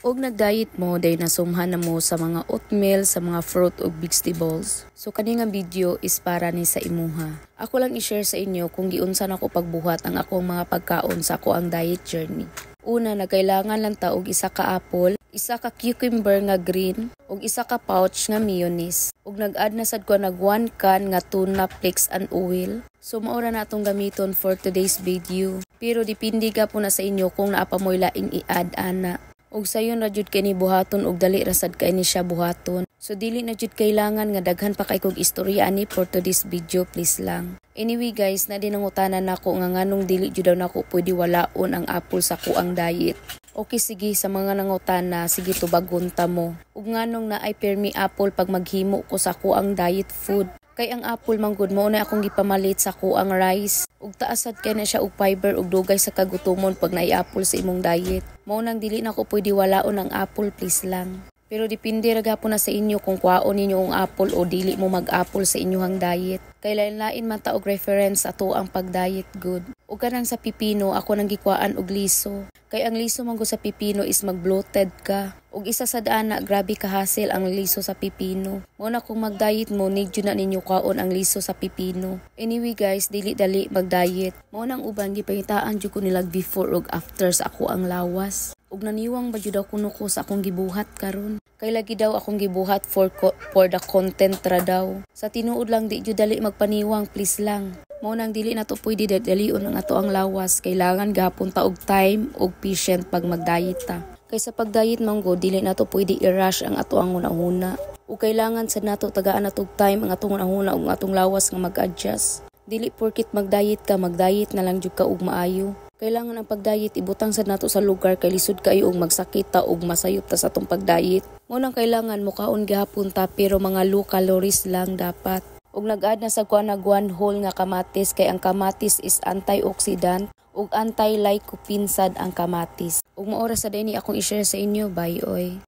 Og nag-diet mo, day nasumhan na mo sa mga oatmeal, sa mga fruit ug vegetables. So kani nga video is para ni sa imuha. Ako lang i-share sa inyo kung giunsa nako pagbuhat ang akong mga pagkaon sa akoang diet journey. Una, nagkailangan lang ta og isa ka apple, isa ka cucumber nga green, ug isa ka pouch nga mayonnaise. Ug nag-add na sad ko nag one can nga tuna flakes and oil. So mao ra na atong gamiton for today's video. Pero depende gapon na sa inyo kung naa pa mo'y laing i-add ana. Ug sayon ra jud kay ni buhaton ug dali ra sad kay ni siya buhaton. So dili na jud kailangan nga daghan pa kay kog istorya ani for today's video, please lang. Anyway guys, naa diay nangutana nako nga nganong dili jud daw nako pwede walaon ang apple sa akoang diet. Okay, sige, sa mga nangutana, sige, tubagon ta mo. Ug nganong naay permi apple pag maghimo ko sa akoang diet food? Kay ang apple man gud, mao na akong gipamalit sa akoang rice. Ug taas sad kay na siya og fiber ug dugay sa kagutomon pag naay apple sa imong diet. Mao nang dili nako pwede walaon ang apple, please lang. Pero depende ra gapon na sa inyo kung kwaon ninyo ang apple o dili mo mag-apple sa inyong diet. Kay lain-lain man ta og reference ato ang pag-diet gud. Ug kanang sa pipino, ako nang gikuhaan og liso. Kay ang liso man gud sa pipino is mag-bloated ka. Ug isa sad ana, grabe ka hassle ang liso sa pipino. Mao na kung mag-diet mo, need na ninyo kaon ang liso sa pipino. Anyway guys, dili dali mag-diet. Mao nang uban, gipangitaan jud ko nilag before ug after sa akoang lawas. Ug naniwang ba jud ako kuno ko sa akong gibuhat karon? Kay lagi daw akong gibuhat for the content ra daw. Sa tinuod lang, di jud dali magpaniwang, please lang. Mao nang dili na to pwede dalion ang ato ang lawas. Kailangan gapon ta og time ug patient pag mag-diet ta. Kay sa pag-diet man gud, dili na to pwede i-rush ang ato ang hunahuna. Ug kailangan sad nato tagaan nato og time ang atong hunahuna ug atong lawas nga mag-adjust. Dili porkit mag-diet ka, mag-diet na lang jud ka og maayo. Kailangan ang pag-diet ibutang sad nato sa lugar kay lisod kaayo og magsakit ta og masayop ta sa atong pag-diet. Mao nang kailangan mokaon gihapon ta, pero mga low calories lang dapat. Ug nag-add na sa kuan nag one whole nga kamatis kay ang kamatis is antioxidant ug anti-lycopene sad ang kamatis. Ug mao ra sad ini akong i-share sa inyo. Bye oy.